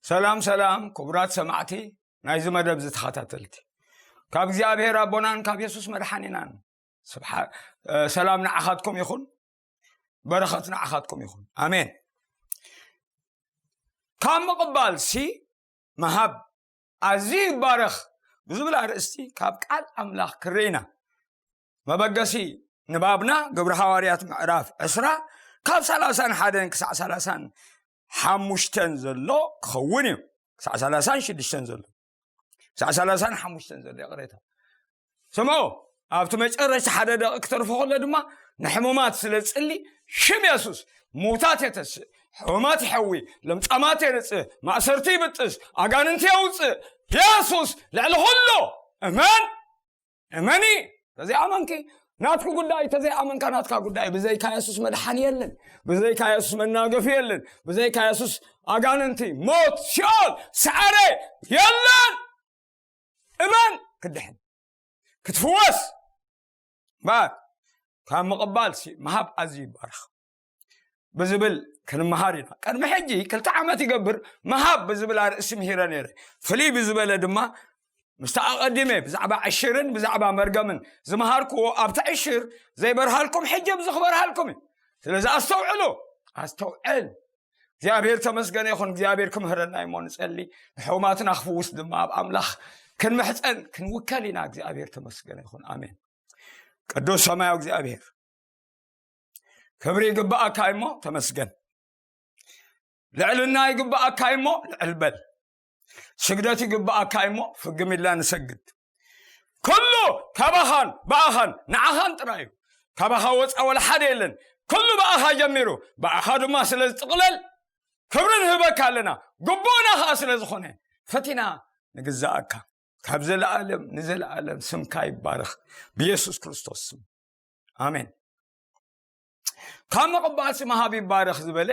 ሰላም ሰላም ክቡራት ሰማዕቲ ናይዚ መደብ ዝተኸታተልቲ፣ ካብ እግዚኣብሔር ኣቦናን ካብ የሱስ መድሓኒናን ሰላም ንዓኻትኩም ይኹን። በረኸት ንዓኻትኩም ይኹን። ኣሜን። ካብ ምቕባል ሲ ምሃብ ኣዝዩ ይባረኽ ብዝብል ኣርእስቲ ካብ ቃል ኣምላኽ ክርኢና። መበገሲ ንባብና ግብሪ ሃዋርያት ምዕራፍ ዕስራ ካብ ሰላሳን ሓደን ክሳዕ ሰላሳን ሓሙሽተን ዘሎ ክኸውን እዩ። ክሳዕ ሰላሳን ሽዱሽተን ዘሎ፣ ክሳዕ ሰላሳን ሓሙሽተን ዘሎ፣ ይቕሬታ። ስምዑ፣ ኣብቲ መጨረሻ ሓደ ደቂ ክተርፎ ከሎ ድማ፣ ንሕሙማት ስለ ዝጽሊ ሽም የሱስ ምዉታት የተስእ፣ ሕሙማት ይሐዊ፣ ለምጻማት የንጽህ፣ ማእሰርቲ ይብጥስ፣ ኣጋንንቲ የውጽእ። የሱስ ልዕሊ ኩሉ። እመን፣ እመኒ። ተዘይኣመንኪ ናትኩ ጉዳይ፣ ተዘይኣመንካ ናትካ ጉዳይ። ብዘይካ የሱስ መድሓኒ የለን። ብዘይካ የሱስ መናገፊ የለን። ብዘይካ የሱስ ኣጋንንቲ፣ ሞት፣ ሲኦል፣ ሳዕረ የለን። እመን፣ ክትድሕን ክትፍወስ። እምበር ካብ ምቕባል ሲ ምሃብ ኣዝዩ ይባረኽ ብዝብል ክንመሃር ኢና። ቅድሚ ሕጂ ክልተ ዓመት ይገብር ምሃብ ብዝብል ኣርእስቲ ምሂረ ነይረ። ፍልይ ብዝበለ ድማ ምስቲ ኣቐዲመ ብዛዕባ ዕሽርን ብዛዕባ መርገምን ዝመሃርክዎ ኣብቲ ዕሽር ዘይበርሃልኩም ሕጂ ኣብዚ ክበርሃልኩም እዩ። ስለዚ ኣስተውዕሉ፣ ኣስተውዕል። እግዚኣብሔር ተመስገነ ይኹን። እግዚኣብሔር ክምህረና እሞ ንጸሊ፣ ንሕሙማትና ክፍውስ ድማ ኣብ ኣምላኽ ክንምሕጸን ክንውከል ኢና። እግዚኣብሔር ተመስገነ ይኹን። ኣሜን። ቅዱስ ሰማያዊ እግዚኣብሔር፣ ክብሪ ይግብኣካ እሞ ተመስገን። ልዕልና ይግብኣካ እሞ ልዕል በል። ስግደት ይግብኣካ እሞ ፍግም ኢልና ንሰግድ። ኩሉ ካባኻን ብኣኻን ንዓኻን ጥራይ እዩ። ካባኻ ወፃ ወላ ሓደ የለን። ኩሉ ብኣኻ ጀሚሩ፣ ብኣኻ ድማ ስለ ዝጥቕለል ክብሪ ንህበካ ኣለና። ግቡእና ኸዓ ስለ ዝኾነ ፈቲና ንግዛኣካ። ካብ ዘለኣለም ንዘለኣለም ስምካ ይባረኽ፣ ብየሱስ ክርስቶስ ስም፣ ኣሜን። ካብ ምቕባልሲ ምሃብ ይባረኽ ዝበለ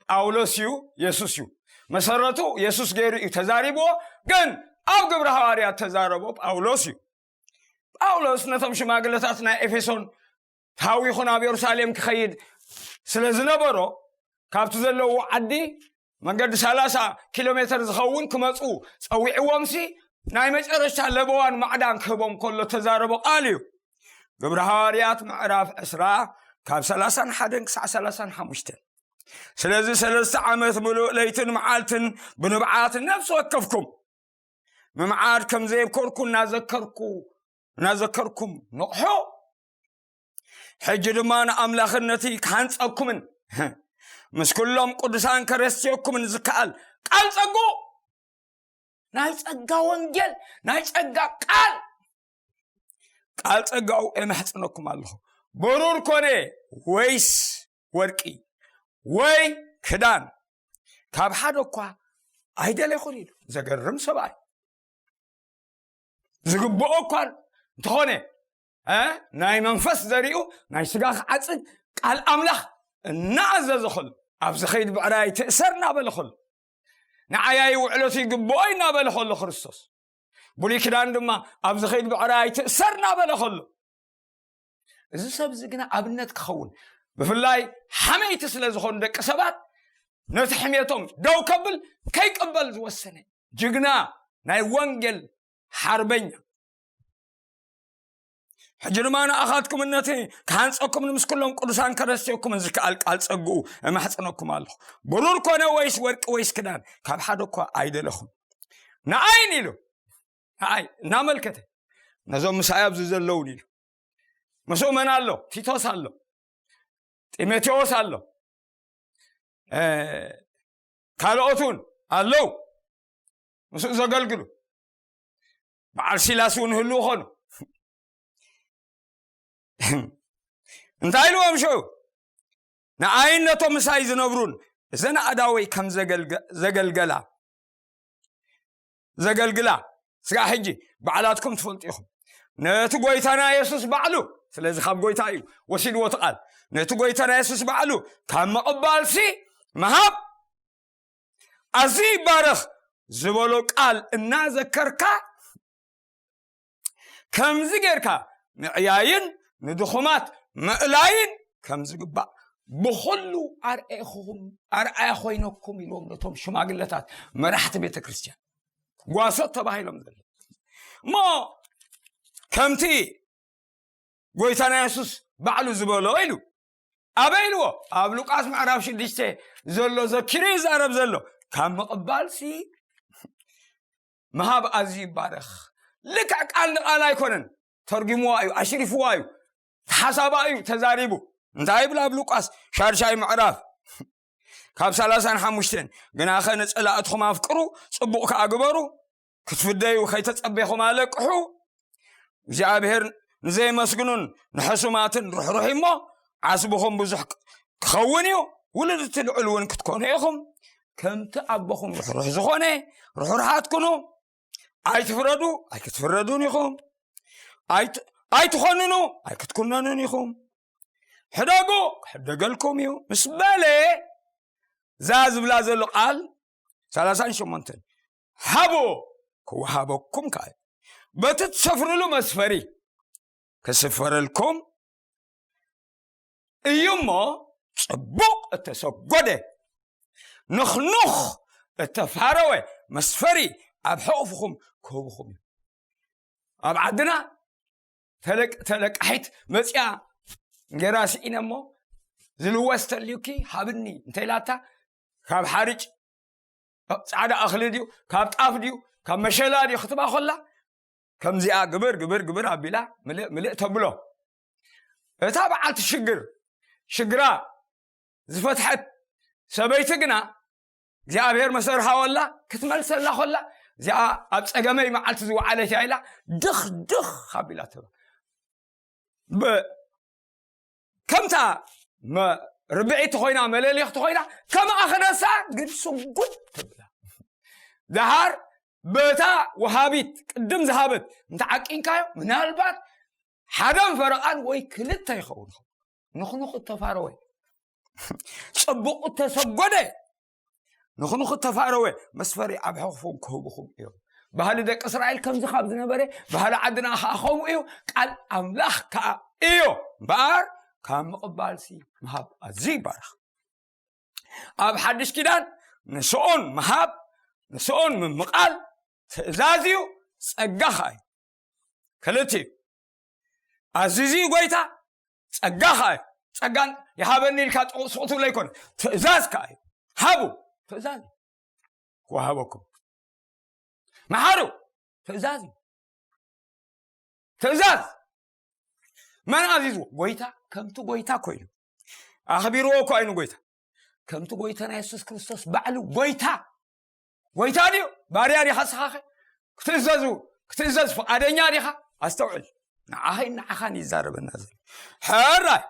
ጳውሎስ እዩ፣ የሱስ እዩ። መሰረቱ የሱስ ገይሩ እዩ ተዛሪብዎ፣ ግን ኣብ ግብሪ ሃዋርያት ተዛረቦ ጳውሎስ እዩ። ጳውሎስ ነቶም ሽማግለታት ናይ ኤፌሶን ታዊኹ ናብ የሩሳሌም ክኸይድ ስለ ዝነበሮ፣ ካብቲ ዘለዎ ዓዲ መንገዲ ሰላሳ ኪሎ ሜተር ዝኸውን ክመፁ ፀዊዕዎምሲ፣ ናይ መጨረሽታ ለበዋን ማዕዳን ክህቦም ከሎ ተዛረቦ ቃል እዩ። ግብሪ ሃዋርያት ምዕራፍ ዕስራ ካብ ሰላሳን ሓደን ክሳዕ ሰላሳን ሓሙሽተን። ስለዚ ሰለስተ ዓመት ምሉእ ለይትን መዓልትን ብንብዓት ነፍሲ ወከፍኩም ምምዓድ ከም ዘየብከርኩ እናዘከርኩ፣ እናዘከርኩም ንቕሑ። ሕጂ ድማ ንኣምላኽነቲ ክሃንጸኩምን ምስ ኩሎም ቅዱሳን ከረስየኩምን ዝከኣል ቃል ጸጉ፣ ናይ ጸጋ ወንጌል፣ ናይ ጸጋ ቃል፣ ቃል ጸጋኡ እምሕጽነኩም ኣለኹ። ብሩር ኮነ ወይስ ወርቂ ወይ ክዳን ካብ ሓደ እኳ ኣይደለኹን ኢሉ። ዘገርም ሰብኣይ። ዝግብኦ እኳ እንተኾነ፣ እ፣ ናይ መንፈስ ዘሪኡ ናይ ስጋ ክዓጽድ ቃል ኣምላኽ እናኣዘዘ ኸሎ፣ ኣብዚ ኸይድ ብዕራይ ትእሰር እናበለ ኸሎ፣ ንዓያይ ውዕሎት ይግብኦ እናበለ ኸሎ ክርስቶስ፣ ብሉይ ኪዳን ድማ ኣብዚ ኸይድ ብዕራይ ትእሰር እናበለ ኸሎ፣ እዚ ሰብ እዚ ግና ኣብነት ክኸውን፣ ብፍላይ ሓመይቲ ስለ ዝኾኑ ደቂ ሰባት፣ ነቲ ሕሜቶም ደው ከብል ከይቅበል ዝወሰነ ጅግና ናይ ወንጌል ሓርበኛ። ሕጂ ድማ ንኣኻትኩም ነቲ ክሃንጸኩም ንምስ ኩሎም ቅዱሳን ከረስየኩም ዝከኣል ቃል ጸግኡ እማሕጽነኩም ኣለኹ። ብሩር ኮነ ወይስ ወርቂ ወይስ ክዳን ካብ ሓደ እኳ ኣይደለኹም። ንኣይን ኢሉ፣ ንኣይ እናመልከተ፣ ነዞም ምሳይ ኣብዚ ዘለውን ኢሉ። ምስኡ መን ኣሎ? ቲቶስ ኣሎ፣ ጢሞቴዎስ ኣሎ፣ እ፣ ካልኦት እውን ኣለዉ ምስኡ ዘገልግሉ። በዓል ሲላስ እውን ህልው ኾኑ። እንታይ ኢልዎም ሽዑ? ንኣይን ነቶም ምሳይ ዝነብሩን እዘን ኣእዳወይ ከም ዘገልገ-፣ ዘገልገላ፣ ዘገልግላ፣ ስጋዕ ሕጂ ባዕላትኩም ትፈልጡ ኢኹም። ነቲ ጎይታና የሱስ ባዕሉ፣ ስለዚ ካብ ጎይታ እዩ ወሲድዎ እቲ ቃል። ነቲ ጎይታና የሱስ ባዕሉ ካብ ምቕባልሲ ምሃብ ኣዝዩ ይባረኽ ዝበሎ ቃል እናዘከርካ፣ ከምዚ ጌርካ ምዕያይን ንድኹማት ምእላይን ከም ዝግባእ ብኹሉ ኣርኣኹኹም ኣርኣያ ኮይነኩም ኢልዎም ነቶም ሽማግለታት መራሕቲ ቤተ ክርስቲያን ጓሶት ተባሂሎም ዘሎ እሞ ከምቲ ጎይታና የሱስ ባዕሉ ዝበሎ ኢሉ ኣበይ ኢልዎ ኣብ ሉቃስ ምዕራፍ ሽዱሽተ ዘሎ ዘኪሩ ይዛረብ ዘሎ ካብ ምቕባልሲ ምሃብ ኣዝዩ ይባረኽ ልክዕ ቃል ንቃል ኣይኮነን ተርጊምዋ እዩ ኣሽሪፍዋ እዩ ሓሳባ እዩ ተዛሪቡ እንታይ ይብል ኣብ ሉቃስ ሻድሻይ ምዕራፍ ካብ ሰላሳን ሓሙሽተን ግናኸ ንጸላእትኹም ኣፍቅሩ ጽቡቕ ከኣ ግበሩ ክትፍደዩ ከይተጸቤኹም ኣለቅሑ እግዚኣብሔር ንዘየመስግኑን ንሕሱማትን ርሕሩሕ እሞ ዓስብኹም ብዙሕ ክኸውን እዩ ውሉድቲ ልዑል እውን ክትኮኑ ኢኹም ከምቲ ኣቦኹም ርሕሩሕ ዝኾነ ርሕሩሓት ኩኑ ኣይትፍረዱ ኣይክትፍረዱን ኢኹም ኣይትኾንኑ ኣይክትኩነኑን ኢኹም ሕደጉ ክሕደገልኩም እዩ ምስ በለ እዛ ዝብላ ዘሎ ቃል ሰላሳን ሸሞንተን ሃቡ ክወሃበኩም ከኣ እዩ በቲ ትሰፍርሉ መስፈሪ ክስፈረልኩም እዩ እሞ ጽቡቕ እተሰጎደ ንኽኑኽ እተፋረወ መስፈሪ ኣብ ሕቑፍኹም ክህብኹም እዩ ኣብ ዓድና ተለቃሒት መፅያ እንጌራ ስኢነ እሞ ዝልወስ ተልዩኪ ሃብኒ እንተኢላታ ካብ ሓርጭ ፃዕዳ እኽሊ ድዩ ካብ ጣፍ ድዩ ካብ መሸላ ድዩ ክትባ ኮላ ከምዚኣ ግብር ግብር ግብር ኣቢላ ምልእ ምልእ ተብሎ እታ በዓልቲ ሽግር ሽግራ ዝፈትሐት ሰበይቲ ግና እግዚኣብሔር መሰርሃወላ ክትመልሰላ ኮላ እዚኣ ኣብ ፀገመይ መዓልቲ ዝወዓለት እያ ኢላ ድኽ ድኽ ኣቢላ ትባ ከምታ ርብዒቲ ኮይና መለሊኽቲ ኮይና ከማኣ ክነሳ ግን ስጉድ ትብላ ደሃር በታ ወሃቢት ቅድም ዝሃበት እንተዓቂንካዮ ምናልባት ሓደን ፈረቓን ወይ ክልተ ይኸውን ንኽኑኽ እተፋረወ ጽቡቕ እተሰጎደ ንኽኑኽ እተፋረወ መስፈሪ ኣብ ሕቑፎም ክህብኹም እዮም ባህሊ ደቂ እስራኤል ከምዚ ካብ ዝነበረ ባህሊ ዓድና ከዓ ከምኡ እዩ ቃል ኣምላኽ ከዓ እዩ እምበኣር ካብ ምቕባልሲ ምሃብ ኣዝዩ ይባረኽ ኣብ ሓድሽ ኪዳን ንስኦን ምሃብ ንስኦን ምምቓል ትእዛዝ እዩ ጸጋ ከዓ እዩ ክልቲ እዩ ኣዚዙ እዩ ጎይታ ጸጋ ከዓ እዩ ጸጋን ይሃበኒ ኢልካ ጥቕስቑ ትብሎ ኣይኮነ ትእዛዝ ከዓ እዩ ሃቡ ትእዛዝ ክወሃበኩም መሓሩ ትእዛዝ እዩ ትእዛዝ መን ኣዚዝዎ ጎይታ ከምቲ ጎይታ ኮይኑ ኣኽቢርዎ እኮ ኣይኑ ጎይታ ከምቲ ጎይታና የሱስ ክርስቶስ ባዕሉ ጎይታ ጎይታ ድዩ ባርያ ዲኻ ስኻኸ ክትእዘዙ ክትእዘዝ ፍቓደኛ ዲኻ ኣስተውዕል ንዓኸይ ንዓኻን ይዛረበና ዘሎ ሕራይ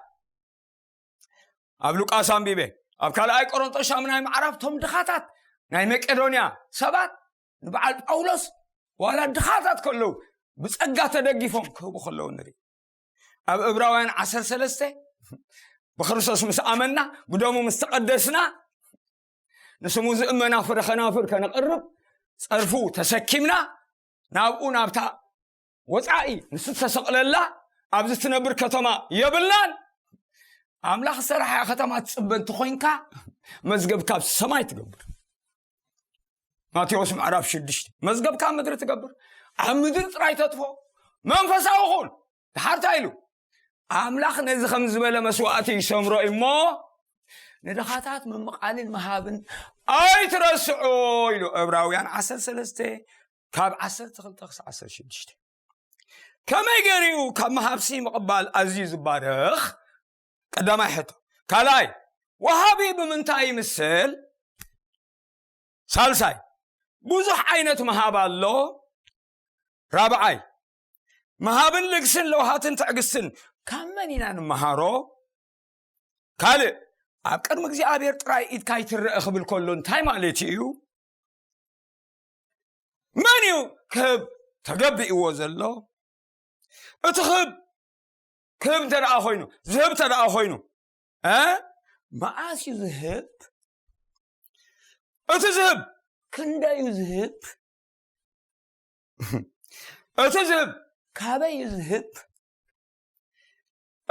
ኣብ ሉቃስ ኣንቢበ ኣብ ካልኣይ ቆሮንጦስ ሻምናይ መዓራፍ ቶም ድኻታት ናይ መቄዶንያ ሰባት ንበዓል ጳውሎስ ዋላ ድኻታት ከለዉ ብጸጋ ተደጊፎም ክህቡ ከለዉ ንርኢ ኣብ እብራውያን ዓሰርተ ሰለስተ ብክርስቶስ ምስ ኣመና ብደሙ ምስ ተቐደስና ንስሙ ዝእመና ፍረ ኸናፍር ከነቕርብ ጸርፉ ተሰኪምና ናብኡ ናብታ ወጻኢ ንሱ ተሰቕለላ ኣብዚ ትነብር ከተማ የብልናን ኣምላኽ ዝሰራሓ ከተማ ትጽበ እንተኾይንካ መዝገብካ ኣብ ሰማይ ትገብር ማቴዎስ ምዕራፍ ሽዱሽተ መዝገብካ ምድሪ ትገብር ኣብ ምድሪ ጥራይ ተጥፎ መንፈሳዊ ኹን ድሓርታ ኢሉ ኣምላኽ ነዚ ከም ዝበለ መስዋእቲ ይሰምሮ እሞ ንድኻታት ምምቓልን ምሃብን ኣይትረስዑ ኢሉ ዕብራውያን ዓሰርተ ሰለስተ ካብ ዓሰርተ ክልተ ክሳብ ዓሰርተ ሽዱሽተ ከመይ ገይሩ ካብ መሃብሲ ምቕባል ኣዝዩ ዝባረኽ ቀዳማይ ሕቶ ካልኣይ ወሃቢ ብምንታይ ይምስል ሳልሳይ ብዙሕ ዓይነት መሃብ ኣሎ ራብዓይ መሃብን ልግስን ለውሃትን ትዕግስትን ካብ መን ኢና ንመሃሮ ካልእ ኣብ ቅድሚ እግዚኣብሔር ጥራይ ኢድካ ይትረአ ክብል ከሎ እንታይ ማለት እዩ መን እዩ ክህብ ተገቢእዎ ዘሎ እቲ ክህብ ክህብ እንተ ደኣ ኮይኑ ዝህብ እንተ ደኣ ኮይኑ እ መዓስ እዩ ዝህብ እቲ ዝህብ ክንደይ እዩ ዝህብ እቲ ዝህብ ካበይ እዩ ዝህብ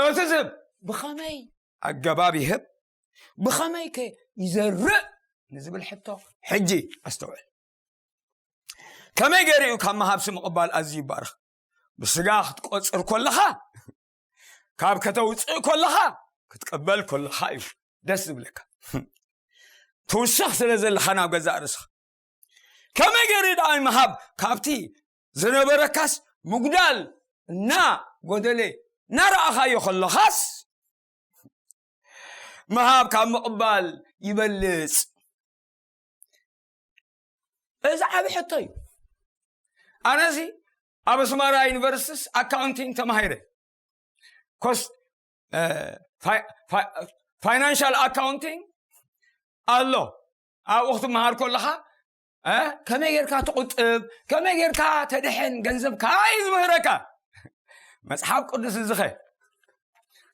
እቲ ዝህብ ብኸመይ ኣገባብ ይህብ ብኸመይ ከ ይዘርእ ንዝብል ሕቶ ሕጂ ኣስተውዕል። ከመይ ገይሩ እዩ ካብ መሃብሲ ምቕባል ኣዝዩ ይባረኽ? ብስጋ ክትቆጽር ከለኻ፣ ካብ ከተውፅእ ከለኻ፣ ክትቀበል ከለኻ እዩ ደስ ዝብለካ። ትውስኽ ስለ ዘለኻ ናብ ገዛእ ርእስኻ። ከመይ ገይሩ ደኣ ምሃብ ካብቲ ዝነበረካስ ምጉዳል እና ጎደለ እናረኣኻዮ ከለኻስ፣ ምሃብ ካብ ምቕባል ይበልጽ። እዚ ዓቢ ሕቶ እዩ። ኣነዚ ኣብ ኣስመራ ዩኒቨርሲቲስ ኣካውንቲንግ ተማሂረ። ኮስ ፋይናንሻል ኣካውንቲንግ ኣሎ። ኣብኡ ክትመሃር ከለኻ፣ እ፣ ከመይ ጌርካ ትቑጥብ፣ ከመይ ጌርካ ተድሕን ገንዘብካ እዩ ዝምህረካ። መጽሓፍ ቅዱስ እዚኸ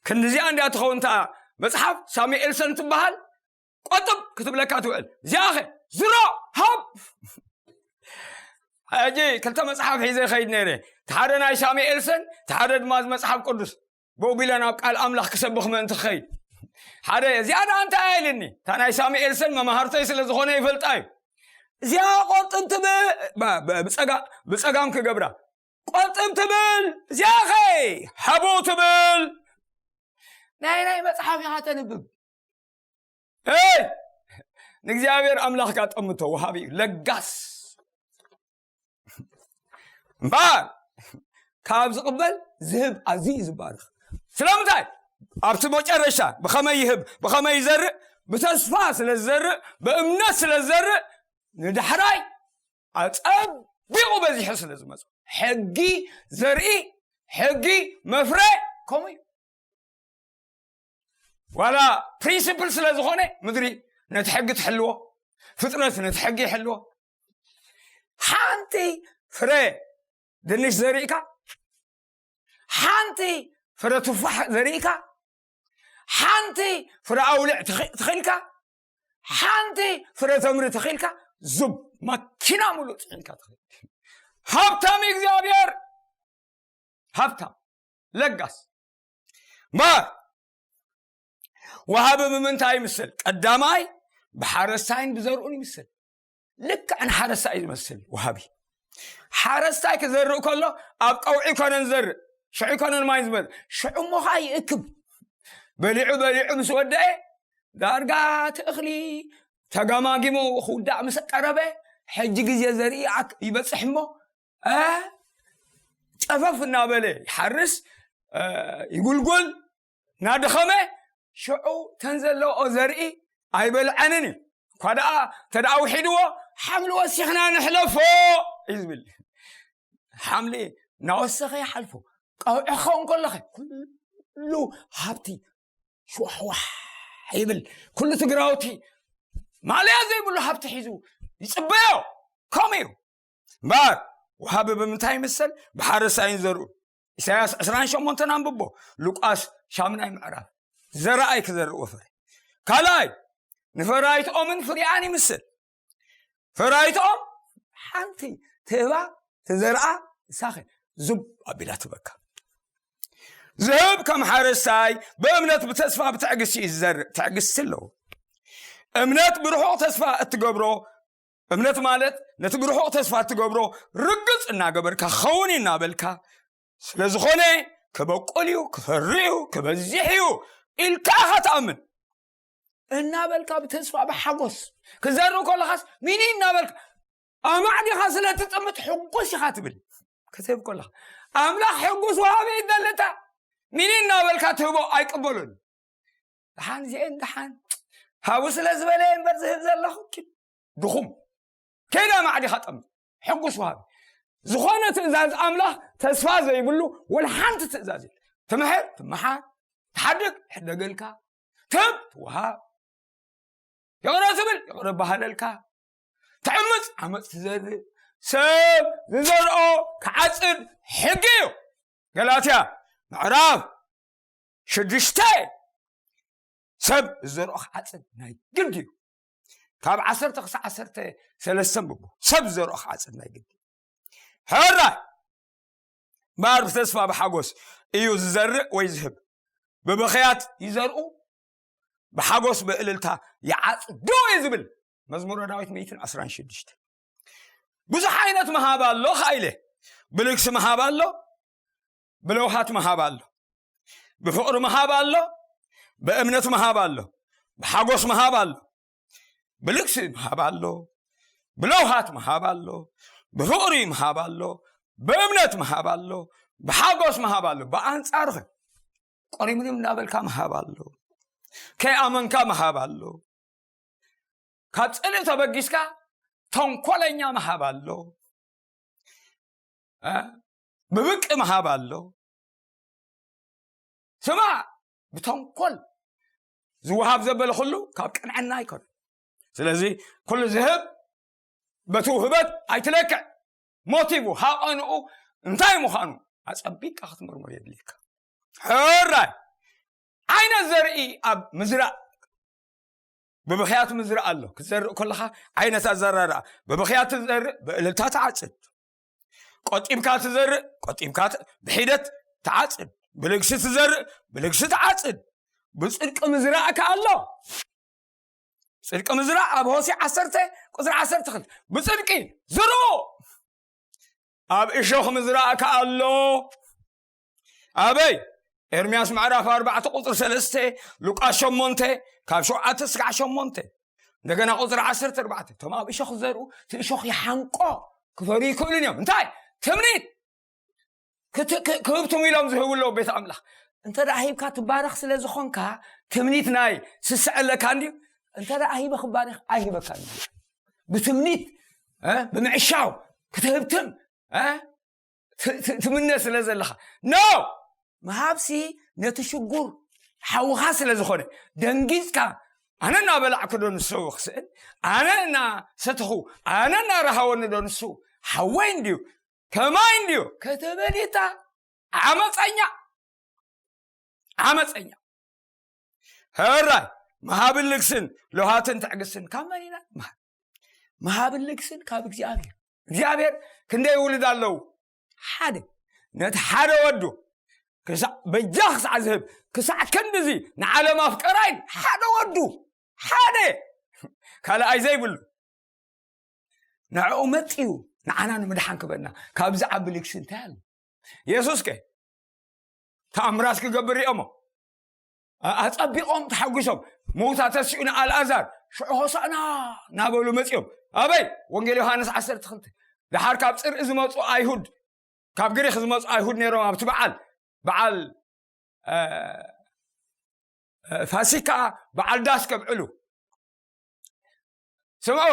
ክንዲዚኣ እንድያ ትኸውን እታ መጽሓፍ ሳሙኤልሰን ትበሃል። ቆጥብ ክትብለካ ትውዕል። እዚኣኸ ዝሮ ሃብ። ሕጂ ክልተ መጽሓፍ ሒዘ ይኸይድ ነይረ። እቲ ሓደ ናይ ሳሙኤልሰን፣ እቲ ሓደ ድማ እዚ መጽሓፍ ቅዱስ። ብኡ ቢለ ናብ ቃል ኣምላኽ ክሰብኽ ምእንቲ ክኸይድ፣ ሓደ እዚኣ ደኣ እንታይ እያ ኢልኒ። እታ ናይ ሳሙኤልሰን መማህርተይ ስለ ዝኾነ ይፈልጣ እዩ። እዚኣ ቆጥብ ትብል፣ ብ-፣ ብ-፣ ብጸጋ-፣ ብጸጋም ክገብራ። ቆጥብ ትብል፣ እዚኣኸ ሃቦ ትብል። ናይ ናይ መጽሓፍ ኢኻ ተንብብ። እይ! ንእግዚኣብሔር ኣምላኽካ ጠምቶ፣ ወሃቢ እዩ፣ ለጋስ። እምበኣር ካብ ዝቕበል ዝህብ ኣዝዩ እዩ ዝባረኽ። ስለምንታይ? ኣብቲ መጨረሻ ብኸመይ ይህብ፣ ብኸመይ ይዘርእ፣ ብተስፋ ስለ ዝዘርእ፣ ብእምነት ስለ ዝዘርእ፣ ንዳሕራይ ኣጸቢቑ በዚሑ ስለ ዝመጽእ። ሕጊ ዘርኢ፣ ሕጊ መፍረ ከምኡ እዩ። ዋላ ፕሪንሲፕል ስለ ዝኾነ ምድሪ ነቲ ሕጊ ትሕልዎ፣ ፍጥረት ነቲ ሕጊ ይሕልዎ። ሓንቲ ፍረ ድንሽ ዘሪእካ፣ ሓንቲ ፍረ ቱፋሕ ዘሪእካ፣ ሓንቲ ፍረ ኣውልዕ ትኺ-፣ ትኺልካ፣ ሓንቲ ፍረ ተምሪ ትኺልካ፣ ዙብ ማኪና ሙሉእ ጽዒንካ ትኺድ። ሃብታም እግዚኣብሔር፣ ሃብታም ለጋስ። እምበኣር ወሃቢ ብምንታይ ይምሰል? ቀዳማይ ብሓረስታይን ብዘርኡን ይምሰል። ልክዕ ንሓረስታይ እዩ ዝመስል ወሃቢ። ሓረስታይ ክዘርእ ከሎ ኣብ ቀውዒ ኮነን ዘርእ፣ ሽዑ ኮነን ማይ ዝበል፣ ሽዑ እሞ ኸዓ ይእክብ። በሊዑ በሊዑ ምስ ወደአ፣ ዳርጋ እቲ እኽሊ ተገማጊሙ ክውዳእ ምስ ቀረበ፣ ሕጂ ግዜ ዘርኢ ይኣክ-፣ ይበጽሕ እሞ፣ እ፣ ጨፈፍ እናበለ ይሓርስ፣ እ፣ ይጉልጉል፣ እናደኸመ፣ ሽዑ ተን ዘለዎ ዘርኢ ኣይበልዐንን እዩ። እኳ ደኣ እንተ ደኣ ውሒድዎ፣ ሓምሊ ወሲኽና ንሕለፎ እዩ ዝብል። ሓምሊ እናወሰኸ ይሓልፎ። ቀውዒ ክኸውን ከለኸ፣ ኩሉ ሃብቲ ሽዋሕዋሕ ይብል። ኩሉ ትግራውቲ ማልያ ዘይብሉ ሃብቲ ሒዙ ይጽበዮ። ከምኡ እዩ። እምበኣር፣ ወሃቢ ብምንታይ ይምሰል? ብሓረስታይን ዘርኡ። ኢሳያስ ዕስራን ሸሞንተን ኣንብቦ። ሉቃስ ሻምናይ ምዕራፍ። ዘራኣይ ክዘርእ ወፈረ። ካልኣይ፣ ንፈራይትኦምን ፍሪኣን ይምስል። ፈራይትኦም ሓንቲ ትህባ ትዘርኣ ንሳኸ ዙብ ኣቢላ ትበካ። ዝህብ ከም ሓረስታይ ብእምነት ብተስፋ ብትዕግስቲ እዩ ዝዘርእ። ትዕግስቲ ኣለዎ። እምነት ብርሑቕ ተስፋ እትገብሮ፣ እምነት ማለት ነቲ ብርሑቕ ተስፋ እትገብሮ ርግጽ እናገበርካ ክኸውን እዩ እናበልካ፣ ስለ ዝኾነ ክበቁል እዩ፣ ክፈሪ እዩ፣ ክበዝሕ እዩ ኢልካ ኢኻ ትኣምን። እናበልካ ብተስፋ ብሓጎስ ክዘርእ ከለኻስ ሚኒ እናበልካ ኣማዕዲኻ ስለ ትጥምት ሕጉስ ኢኻ ትብል። ክትህብ ከለኻ ኣምላኽ ሕጉስ ወሃቢ እዩ ደልታ ሚኒ እናበልካ ትህቦ ኣይቅበሉን። ደሓን እዚአን ደሓን ሃቡ ስለ ዝበለ እምበር ዝህብ ዘለኹ ድኹም። ከይዳ ማዕዲኻ ጠምት። ሕጉስ ወሃቢ። ዝኾነ ትእዛዝ ኣምላኽ ተስፋ ዘይብሉ ወላ ሓንቲ ትእዛዝ የለ። ትምሕር፣ ትመሓር፣ ትሓድግ፣ ይሕደገልካ፣ ትህብ፣ ትወሃብ፣ ይቕረ ትብል፣ ይቕረ በሃለልካ፣ ትዕምፅ፣ ዓመፅ ትዘርእ፣ ሰብ ዝዘርኦ ክዓፅድ ሕጊ እዩ። ገላትያ ምዕራፍ ሽዱሽተ፣ ሰብ ዝዘርኦ ክዓፅድ ናይ ግድ እዩ። ካብ ዓሰርተ ክሳዕ ዓሰርተ ሰለስተ ንብቦ። ሰብ ዝዘርኦ ክዓፅድ ናይ ግድ እዩ። ሕራይ እምበኣር ብተስፋ ብሓጎስ እዩ ዝዘርእ ወይ ዝህብ። ብብኽያት ይዘርኡ፣ ብሓጎስ ብእልልታ ይዓጽዶ እዩ ዝብል መዝሙረ ዳዊት ሚእትን ዕስራን ሽዱሽተ። ብዙሕ ዓይነት ምሃብ ኣሎ። ከ ኢለ ብልግሲ ምሃብ ኣሎ፣ ብለውሃት ምሃብ ኣሎ፣ ብፍቕሪ ምሃብ ኣሎ፣ ብእምነት ምሃብ ኣሎ፣ ብሓጎስ ምሃብ ኣሎ፣ ብልግሲ ምሃብ ኣሎ፣ ብለውሃት ምሃብ ኣሎ፣ ብፍቕሪ ምሃብ ኣሎ፣ ብእምነት ምሃብ ኣሎ፣ ብሓጎስ ምሃብ ኣሎ። ብኣንጻሩ ኸ ቆሪምሪም እናበልካ ምሃብ ኣሎ፣ ከይኣመንካ ምሃብ ኣሎ፣ ካብ ጽልኢ ተበጊስካ ተንኮለኛ ምሃብ ኣሎ፣ እ? ብብቂ ምሃብ ኣሎ። ስማ፣ ብተንኮል ዝወሃብ ዘበለ ኩሉ ካብ ቅንዕና ኣይኮነን። ስለዚ ኩሉ ዝህብ በቲ ውህበት ኣይትለክዕ። ሞቲቭ ሃቐንኡ እንታይ ምዃኑ ኣጸቢቕካ ክትምርምር የድልየካ። ሕራይ ዓይነት ዘርኢ ኣብ ምዝራእ፣ ብብኽያት ምዝራእ ኣሎ። ክትዘርእ ከለኻ ዓይነት ኣዘራርኣ፣ ብብኽያት ትዘርእ፣ ብእልልታ ትዓጽድ። ቆጢብካ ትዘርእ፣ ቆጢብካ ት- ብሒደት ትዓጽድ። ብልግሲ ትዘርእ፣ ብልግሲ ትዓጽድ። ብጽድቂ ምዝራእ ከኣ ኣሎ። ጽድቂ ምዝራእ ኣብ ሆሴዕ ዓሰርተ ቁጽሪ ዓሰርተ ክልተ፣ ብጽድቂ ዝርኡ። ኣብ እሾኽ ምዝራእ ከኣ ኣሎ። ኣበይ? ኤርምያስ ምዕራፍ ኣርባዕተ ቁጽሪ ሰለስተ፣ ሉቃስ ሸሞንተ፣ ካብ ሸውዓተ እስካዕ ሸሞንተ። እንደገና ቁጽሪ ዓሰርተ ኣርባዕተ፣ እቶም ኣብ እሾኽ ዝዘርኡ እቲ እሾኽ ይሓንቆ፣ ክፈርዩ ይክእሉን እዮም። እንታይ? ትምኒት። ክት- ክ- ክህብትሙ ኢሎም ዝህቡ ኣለዉ ቤት ኣምላኽ። እንተ ደኣ ሂብካ ትባረኽ ስለ ዝኾንካ ትምኒት ናይ ስስዐ ኣለካ እንድዩ። እንተ ደኣ ሂበ ክባረኽ ኣይሂበካ እንድዩ። ብትምኒት እ፣ ብምዕሻው ክትህብትም እ፣ ት- ት- ትምነ ስለ ዘለኻ ኖ፣ ምሃብሲ ነቲ ሽጉር ሓውኻ ስለ ዝኾነ፣ ደንጊጽካ ኣነ እናበላዕኩ ዶ ንሱ ክስእን፣ ኣነ እናሰተኹ ኣነ እናረሃወኒ ዶ ንሱ ሓወይ እንድዩ ከማይ እንድዩ ከተበሊታ ዓመፀኛ ዓመፀኛ። ሕራይ፣ ምሃብን ልግስን ለውሃትን ትዕግስትን ካብ መን ኢና? ምሃብ፣ ምሃብን ልግስን ካብ እግዚኣብሔር። እግዚኣብሔር ክንደይ ውሉድ ኣለዉ? ሓደ። ነቲ ሓደ ወዱ ክሳዕ በጃ ክሳዕ ዝህብ፣ ክሳዕ ክንድዚ ንዓለም ኣፍቀራይ፣ ሓደ ወዱ፣ ሓደ፣ ካልኣይ ዘይብሉ፣ ንዕኡ መጺኡ ንዓና ንምድሓን ክበና። ካብዚ ዓቢ ልግሲ እንታይ ኣሎ? የሱስ ከ ተኣምራት ክገብር ሪኦሞ፣ ኣ- ኣጸቢቖም ተሓጒሶም። ምውታ ተሲኡ ንኣልኣዛር ሽዑ ሆሳዕና እናበሉ መጺኦም። ኣበይ? ወንጌል ዮሃንስ ዓሰርተ ክልተ። ደሓር ካብ ጽርኢ ዝመጹ ኣይሁድ፣ ካብ ግሪኽ ዝመጹ ኣይሁድ ነይሮም ኣብቲ በዓል፣ በዓል እ፣ እ፣ ፋሲካ፣ በዓል ዳስ ከብዕሉ። ስምዑ፣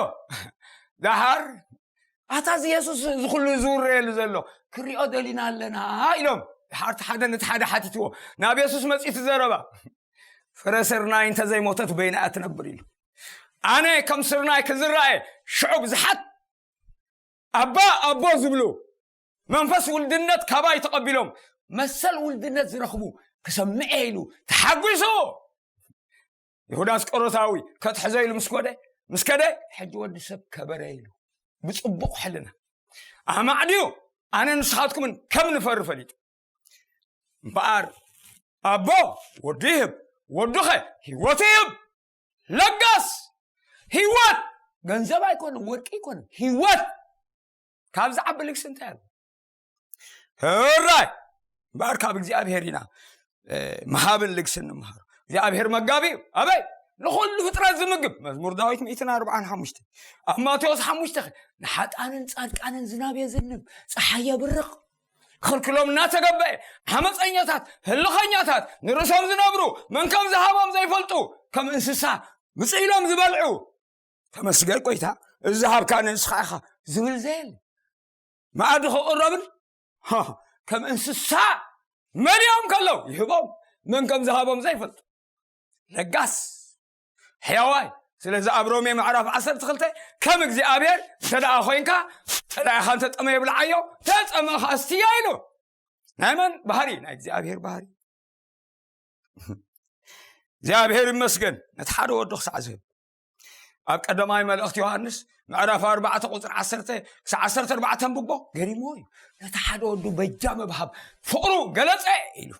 ደሓር ኣታ እዚ የሱስ እዚ ኩሉ ዝውረየሉ ዘሎ ክሪኦ ደሊና ኣለና ኢሎም። ደሓር እቲ ሓደ ነቲ ሓደ ሓቲትዎ፣ ናብ የሱስ መጺኡ እቲ ዘረባ፣ ፍረ ስርናይ እንተዘይሞተት በይና እያ ትነብር ኢሉ። ኣነ ከም ስርናይ ክዝራእ እየ። ሽዑ ብዙሓት ኣባ ኣቦ ዝብሉ መንፈስ ውልድነት ካባይ ተቐቢሎም መሰል ውልድነት ዝረኽቡ ክሰምዕ እየ ኢሉ ተሓጒሱ። ይሁዳ ኣስቆሮታዊ ከትሕዞ ኢሉ ምስ ኮደ፣ ምስ ከደ፣ ሕጂ ወዲ ሰብ ከበረ ኢሉ ብጽቡቕ ሕልና ኣማዕድዩ ኣነ ንስኻትኩምን ከም ንፈሪ ፈሊጡ። እምበኣር ኣቦ ወዱ ይህብ፣ ወዱኸ ህይወቱ ይህብ። ለጋስ ህይወት፣ ገንዘብ ኣይኮነን፣ ወርቂ ኣይኮነን፣ ህይወት። ካብ ዝዓቢ ልግሲ እንታይ ኣሎ? ሕራይ እምበኣር ካብ እግዚኣብሔር ኢና፣ እ፣ ምሃብን ልግስን ንምሃሮ። እግዚኣብሔር መጋቢ እዩ። ኣበይ? ንኹሉ ፍጥረት ዝምግብ። መዝሙር ዳዊት ሚእትን ኣርባዓን ሓሙሽተ። ኣብ ማቴዎስ ሓሙሽተ ኸ፣ ንሓጣንን ጻድቃንን ዝናብ የዝንብ፣ ጸሓይ የብርቕ፣ ክልክሎም እናተገበአ፣ ዓመፀኛታት፣ ህልኸኛታት፣ ንርእሶም ዝነብሩ፣ መን ከም ዝሃቦም ዘይፈልጡ፣ ከም እንስሳ ምፅእ ኢሎም ዝበልዑ። ተመስገን ጎይታ፣ እዚ ዝሃብካኒ ንስኻ ኢኻ ዝብል ዘየለ። መኣዲ ክቕረብን፣ ሃ፣ ከም እንስሳ መሊኦም ከለዉ ይህቦም፣ መን ከም ዝሃቦም ዘይፈልጡ። ለጋስ፣ ሕያዋይ። ስለዚ ኣብ ሮሜ ምዕራፍ ዓሰርተ ክልተ፣ ከም እግዚኣብሔር እንተ ደኣ ኮይንካ፣ እንተ ደኣ ኢኻ እንተጠመየ ብልዓዮ፣ ተጠመኻ ኣስትያ ኢሉ። ናይ መን ባህሪ? ናይ እግዚኣብሔር ባህሪ። እግዚኣብሔር ይመስገን፣ ነቲ ሓደ ወዱ ክሳዕ ዝህብ። ኣብ ቀዳማይ መልእኽቲ ዮሃንስ ምዕራፍ ኣርባዕተ ቁጽሪ ዓሰርተ ክሳዕ ዓሰርተ ኣርባዕተ ኣንብቦ፣ ገሪምዎ እዩ። ነቲ ሓደ ወዱ በጃ ምብሃብ ፍቕሩ ገለጸ ኢሉ።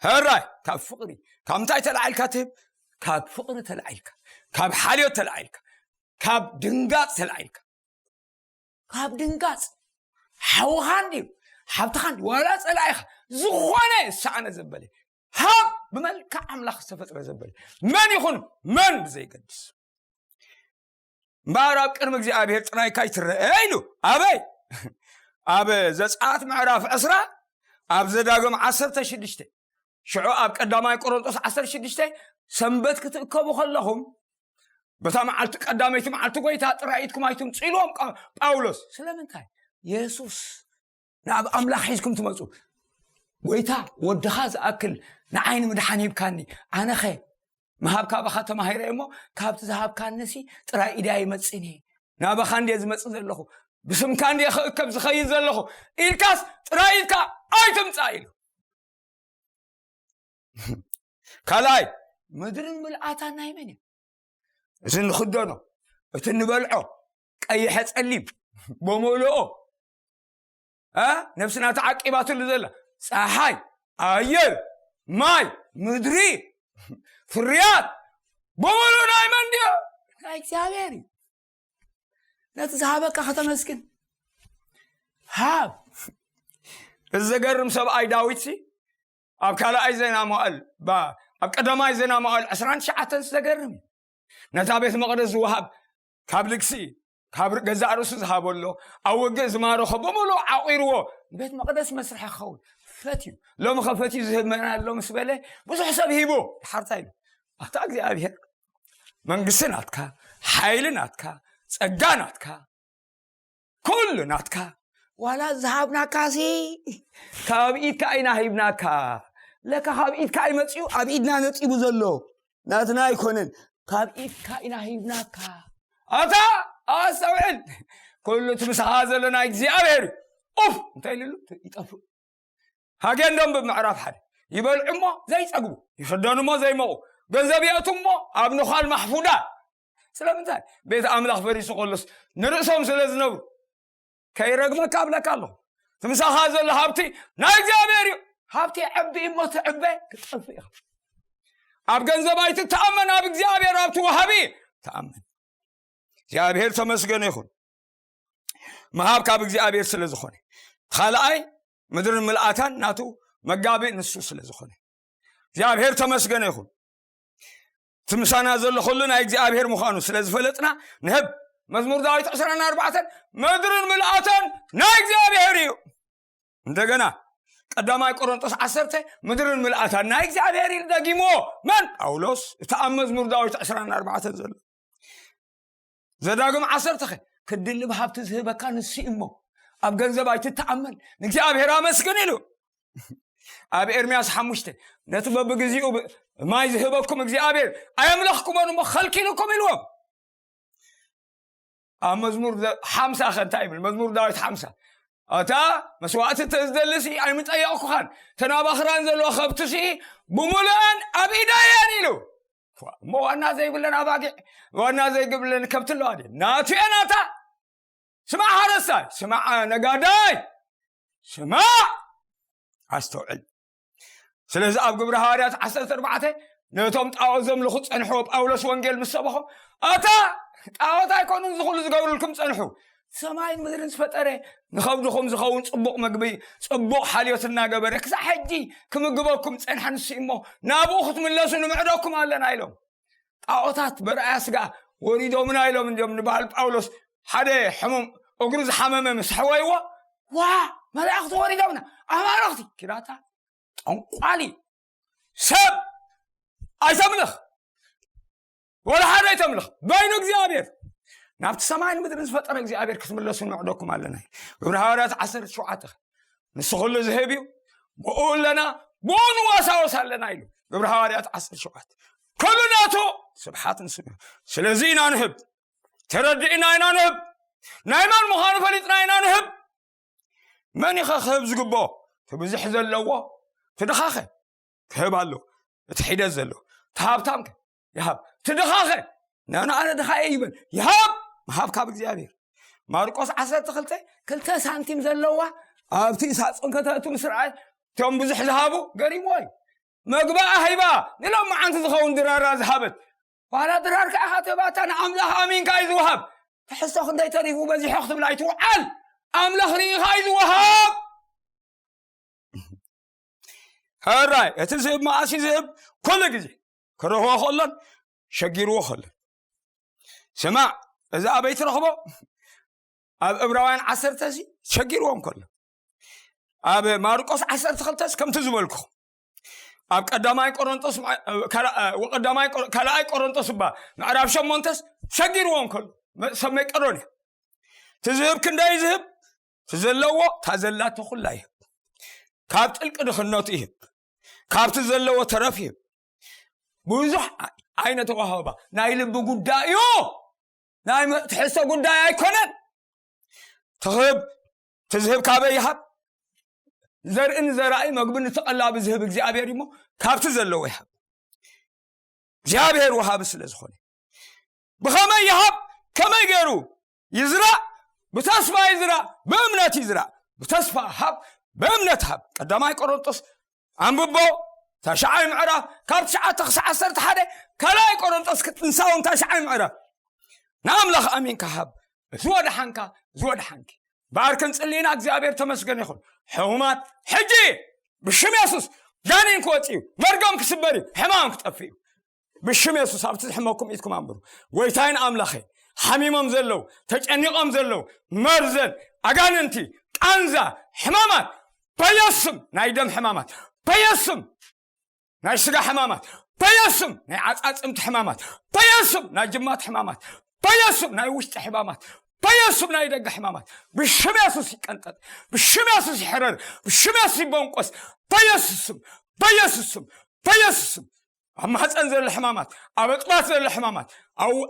ሕራይ፣ ካብ ፍቕሪ፣ ካብ ምንታይ ተላዒልካ ትህብ? ካብ ፍቕሪ ተላዒልካ፣ ካብ ሓልዮት ተላዒልካ፣ ካብ ድንጋጽ ተላዒልካ፣ ካብ ድንጋጽ ሓውኻ እንድዩ፣ ሓብትኻ እንድዩ፣ ዋላ ጸላኢኻ፣ ዝኾነ ሰኣነ ዘበለ፣ ሃብ ብመልክዕ ኣምላኽ ዝተፈጥረ ዘበለ፣ መን ይኹን መን ብዘይገድስ። እምበኣር ኣብ ቅድሚ እግዚኣብሔር ጥራይካ ይትረአ ኢሉ። ኣበይ? ኣብ ዘጸኣት ምዕራፍ ዕስራ፣ ኣብ ዘዳግም ዓሰርተ ሽዱሽተ፣ ሽዑ ኣብ ቀዳማይ ቆሮንጦስ ዓሰርተ ሽዱሽተ፣ ሰንበት ክትእከቡ ከለኹም፣ በታ መዓልቲ ቀዳመይቲ መዓልቲ ጐይታ ጥራይ ኢድኩም ኣይትምጹ ኢልዎም ቃ-፣ ጳውሎስ። ስለምንታይ? የሱስ ናብ ኣምላኽ ሒዝኩም ትመጹ። ጐይታ፣ ወድኻ ዝኣክል ንዓይ ንምድሓን ሂብካኒ፣ ኣነኸ ምሃብ ካባኻ ተማሂረ እሞ፣ ካብቲ ዝሃብካንሲ ጥራይ ኢደ ኣይመጽእን እየ። ናባኻ እንድየ ዝመጽእ ዘለኹ፣ ብስምካ እንድየ ክእከብ ዝኸይድ ዘለኹ ኢልካስ ጥራይ ኢድካ ኣይትምጻእ ኢሉ። ካልኣይ፣ ምድርን ምልኣታን ናይ መን እዩ? እቲ ንኽደኖ፣ እቲ ንበልዖ፣ ቀይሐ ጸሊም፣ በመልኦ፣ እ? ነብስና ተዓቂባትሉ ዘላ ጸሓይ፣ ኣየር፣ ማይ፣ ምድሪ፣ ፍርያት፣ በመልኦ ናይ መን ድዮ? ናይ እግዚኣብሔር እዩ። ነቲ ዝሃበካ ከተመስግን። ሃብ። እዚ ዘገርም ሰብኣይ ዳዊትሲ ኣብ ካልኣይ ዜና መዋዕል፣ ባ-፣ ኣብ ቀዳማይ ዜና መዋዕል ዕስራን ትሽዓተን ዘገርም እዩ። ነታ ቤት መቕደስ ዝወሃብ ካብ ልግሲ፣ ካብ ገዛእ ርእሱ ዝሃበሎ፣ ኣብ ውግእ ዝማረኾ ብምሉእ ዓቑርዎ፣ ቤት መቕደስ መስርሒ ክኸውን ፈትዩ። ሎሚ ኸ ፈትዩ ዝህበና ኣሎ ምስ በለ፣ ብዙሕ ሰብ ሂቡ፣ ድሓርታ ኢሉ። ኣታ እግዚኣብሔር፣ መንግስቲ ናትካ፣ ሓይሊ ናትካ፣ ጸጋ ናትካ፣ ኩሉ ናትካ። ዋላ ዝሃብናካሲ ካብ ኢድካ ኢና ሂብናካ። ለካ ካብ ኢድካ ኣይመጽኡ፣ ኣብ ኢድና ነጺቡ ዘሎ ናትና ኣይኮነን። ካብ ኢድካ ኢና ሂብናካ። ኣታ ኣስተውዕል፣ ኩሉ እቲ ምሳኻ ዘሎ ናይ እግዚኣብሔር እዩ። ኡፍ እንተ ኢልሉ ይጠፍእ። ሃገ እንዶም ብምዕራፍ ሓደ ይበልዑ እሞ ዘይጸግቡ፣ ይኽደኑ እሞ ዘይሞቑ፣ ገንዘብ የእቱ እሞ ኣብ ነዃል ማሕፉዳ። ስለምንታይ? ቤት ኣምላኽ ፈሪሱ ከሎስ ንርእሶም ስለ ዝነብሩ። ከይረግመካ እብለካ ኣለኹ። እቲ ምሳኻ ዘሎ ሃብቲ ናይ እግዚኣብሔር እዩ። ሃብቲ ይዐቢ እሞ ትዕበ ክትጠፍእ ኢኻ። ኣብ ገንዘብ ኣይትተኣመን፣ ኣብ እግዚኣብሔር፣ ኣብቲ ወሃቢ ተኣመን። እግዚኣብሔር ተመስገነ ይኹን። ምሃብ ካብ እግዚኣብሔር ስለ ዝኾነ። ካልኣይ፣ ምድርን ምልኣታን ናቱ መጋቢ ንሱ ስለ ዝኾነ። እግዚኣብሔር ተመስገነ ይኹን። እቲ ምሳና ዘሎ ኩሉ ናይ እግዚኣብሔር ምዃኑ ስለ ዝፈለጥና ንህብ። መዝሙር ዳዊት ዕስራን ኣርባዕተን፣ ምድርን ምልኣታን ናይ እግዚኣብሔር እዩ። እንደገና ቀዳማይ ቆሮንጦስ ዓሰርተ፣ ምድርን ምልኣታን ናይ እግዚኣብሔር ኢሉ ደጊምዎ። መን? ጳውሎስ። እቲ ኣብ መዝሙር ዳዊት ዕስራን ኣርባዕተን ዘሎ። ዘዳግም ዓሰርተ ኸ፣ ክድልብ ሃብቲ ዝህበካ ንሱ እዩ እሞ፣ ኣብ ገንዘብ ኣይትተኣመን፣ ንእግዚኣብሔር ኣመስግን ኢሉ። ኣብ ኤርምያስ ሓሙሽተ፣ ነቲ በብግዜኡ ብ-፣ ማይ ዝህበኩም እግዚኣብሔር ኣየምለኽኩሞን እሞ ኸልኪሉኩም ኢልዎም። ኣብ መዝሙር ዘ-፣ ሓምሳ ኸ እንታይ ይብል? መዝሙር ዳዊት ሓምሳ፣ "እታ መስዋእቲ እተ-፣ ዝደልሲ ኣይምጠየቕኩኻን፣ እተን ኣብ ኣኽራን ዘለዋ ኸብትሲ ብምሉኣን ኣብ ኢደየን" ኢሉ። እሞ ዋና ዘይብለን ኣባጊዕ፣ ዋና ዘይብለን ከብቲ ኣለዋ ድየን? ናቱ እየን ኣታ። ስማዕ ሓረስታይ፣ ስማዕ ነጋዳይ፣ ስማዕ ኣስተውዕል። ስለዚ ኣብ ግብሪ ሃዋርያት ዓሰርተ ኣርባዕተ ነቶም ጣዖት ዘምልኹ ጸንሕዎ ጳውሎስ ወንጌል ምስ ሰበኾም፣ ኣታ ጣዖት ኣይኮኑን እዚ ኩሉ ዝገብሩልኩም ጸንሑ። ሰማይን ምድርን ዝፈጠረ ንኸብድኹም ዝኸውን ጽቡቕ መግቢ፣ ጽቡቕ ሓልዮት እናገበረ ክሳዕ ሕጂ ክምግበኩም ጸንሐ ንሱ እሞ ናብኡ ክትምለሱ ንምዕደኩም ኣለና ኢሎም። ጣዖታት በርኣያ ስጋ ወሪዶምና ኢሎም እንዲዮም ንበዓል ጳውሎስ ሓደ ሕሙም እግሩ ዝሓመመ ምስ ኣሕወይዎ፣ "ዋ፣ መላእኽቲ ወሪዶምና፣ ኣማልኽቲ" ኪዳታ ጠንቋሊ ሰብ ኣይተምልኽ፣ ወላ ሓደ ኣይተምልኽ፣ በይኑ እግዚኣብሔር፣ ናብቲ ሰማይን ምድርን ዝፈጠረ እግዚኣብሔር ክትምለሱ ንዕደኩም ኣለና። ግብሪ ሃዋርያት ዓሰርተ ሸውዓተ፣ ንሱ ኩሉ ዝህብ እዩ፣ ብኡ ኣለና፣ ብኡ ንዋሳወስ ኣለና ኢሉ። ግብሪ ሃዋርያት ዓሰርተ ሸውዓተ፣ ኩሉ ናቱ፣ ስብሓት ንስሙ። ስለዚ ኢና ንህብ፣ ተረዲእና ኢና ንህብ፣ ናይ መን ምዃኑ ፈሊጥና ኢና ንህብ። መን ኢኸ ክህብ ዝግብኦ? እቲ ብዙሕ ዘለዎ፣ እቲ ድኻኸ ክህብ ኣለዎ። እቲ ሒደት ዘለዎ፣ እቲ ሃብታምከ ይሃብ፣ እቲ ድኻኸ "ናና ኣነ ድኻ እየ" ይበል፣ ይሃብ። ምሃብ ካብ እግዚኣብሔር። ማርቆስ ዓሰርተ ክልተ፣ ክልተ ሳንቲም ዘለዋ ኣብቲ ሳጹን ከተእቱ ምስ ረኣየ፣ እቶም ብዙሕ ዝሃቡ ገሪምዎ እዩ። መግባኣ ሂባ ንሎም መዓንቲ ዝኸውን ድራራ ዝሃበት። ዋላ ድራር ከዓ ካተባታ ንኣምላኽ ኣሚንካ እዩ ዝወሃብ። ትሕዝቶ ክንደይ ተሪፉ በዚሖ ክትብል ኣይትውዓል። ኣምላኽ ርኢኻ እዩ ዝወሃብ። ሕራይ እቲ ዝህብ መዓስ እዩ ዝህብ? ኩሉ ግዜ ክረኽቦ ከሎን ሸጊርዎ ከሎን። ስማዕ፣ እዚ ኣበይ ትረኽቦ? ኣብ ዕብራውያን ዓሰርተ እዚ ሸጊርዎም ከሎ፣ ኣብ ማርቆስ ዓሰርተ ክልተ ከምቲ ዝበልኩ፣ ኣብ ቀዳማይ ቆሮንጦስ፣ ካልኣይ ቆሮንጦስ እባ ምዕራፍ ሸሞንተስ ሸጊርዎም ከሎ፣ ሰብ መቄዶንያ ትዝህብ ክንደይ ዝህብ? ትዘለዎ ታዘላቶ ኩላ ይህብ። ካብ ጥልቂ ድኽነቱ ይህብ። ካብቲ ዘለዎ ተረፍ ይህብ። ብዙሕ ኣይነተዋህባ ናይ ልቢ ጉዳይ እዩ። ናይ ትሕዝቶ ጉዳይ ኣይኮነን። ትህብ ትዝህብ ካበይ ይሃብ? ዘርኢ ንዘራኢ መግቢ ንተቐላቢ ዝህብ እግዚኣብሔር እሞ ካብቲ ዘለዎ ይሃብ። እግዚኣብሔር ወሃቢ ስለ ዝኾነ ብኸመይ ይሃብ? ከመይ ገይሩ ይዝራእ? ብተስፋ ይዝራእ፣ ብእምነት ይዝራእ። ብተስፋ ሃብ፣ ብእምነት ሃብ። ቀዳማይ ቆሮንጦስ ኣንብቦ፣ ታሽዓይ ምዕራፍ ካብ ትሽዓተ ክሳዕ ዓሰርተ ሓደ። ካልኣይ ቆሮንጦስ ክትንሳውን ታሽዓይ ምዕራፍ። ንኣምላኽ ኣሚንካ ሃብ። እዚ ወድሓንካ፣ እዚ ወድሓንኪ። ባር ክንጽሊ ኢና። እግዚኣብሔር ተመስገን ይኹን። ሕሙማት ሕጂ ብሽም የሱስ ጋኔን ክወጽእ እዩ። መርገም ክስበር እዩ። ሕማም ክጠፍእ እዩ። ብሽም የሱስ ኣብቲ ዝሕመኩም ኢድኩም ኣንብሩ። ጎይታይን ኣምላኸይ፣ ሓሚሞም ዘለዉ፣ ተጨኒቖም ዘለዉ፣ መርዘን ኣጋንንቲ፣ ቃንዛ፣ ሕማማት በየሱስ ስም፣ ናይ ደም ሕማማት በየሱስ ስም፣ ናይ ስጋ ሕማማት በየሱስ ስም፣ ናይ ዓጻጽምቲ ሕማማት በየሱስ ስም፣ ናይ ጅማት ሕማማት በየሱስ ስም፣ ናይ ውሽጢ ሕማማት በየሱስ ስም፣ ናይ ደገ ሕማማት ብሽም የሱስ ይቀንጠጥ፣ ብሽም የሱስ ይሕረር፣ ብሽም የሱስ ይበንቆስ በየሱስ ስም፣ በየሱስ ስም፣ በየሱስ ስም። ኣብ ማህፀን ዘሎ ሕማማት፣ ኣብ ኣጥባት ዘሎ ሕማማት፣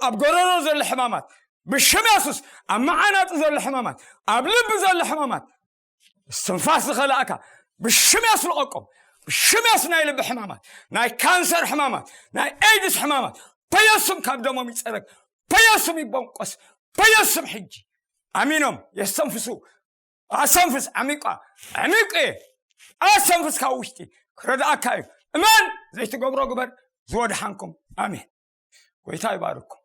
ኣብ ጎረሮ ዘሎ ሕማማት ብሽም የሱስ፣ ኣብ መዓናጢ ዘሎ ሕማማት፣ ኣብ ልቢ ዘሎ ሕማማት፣ እስትንፋስ ዝኸላእካ ብሽም የሱስ ልቐቆም። ብሽም የሱስ ናይ ልቢ ሕማማት፣ ናይ ካንሰር ሕማማት፣ ናይ ኤድስ ሕማማት በየሱስ ስም ካብ ደሞም ይፀረግ። በየሱስ ስም ይበንቆስ። በየሱስ ስም ሕጂ ኣሚኖም የስተንፍሱ። ኣስተንፍስ ዓሚቋ፣ ዓሚቄ ኣስተንፍስ። ካብ ውሽጢ ክረድኣካ እዩ። እመን፣ ዘይትገብሮ ግበር። ዝወድሓንኩም። ኣሜን። ጎይታ ይባርኩም።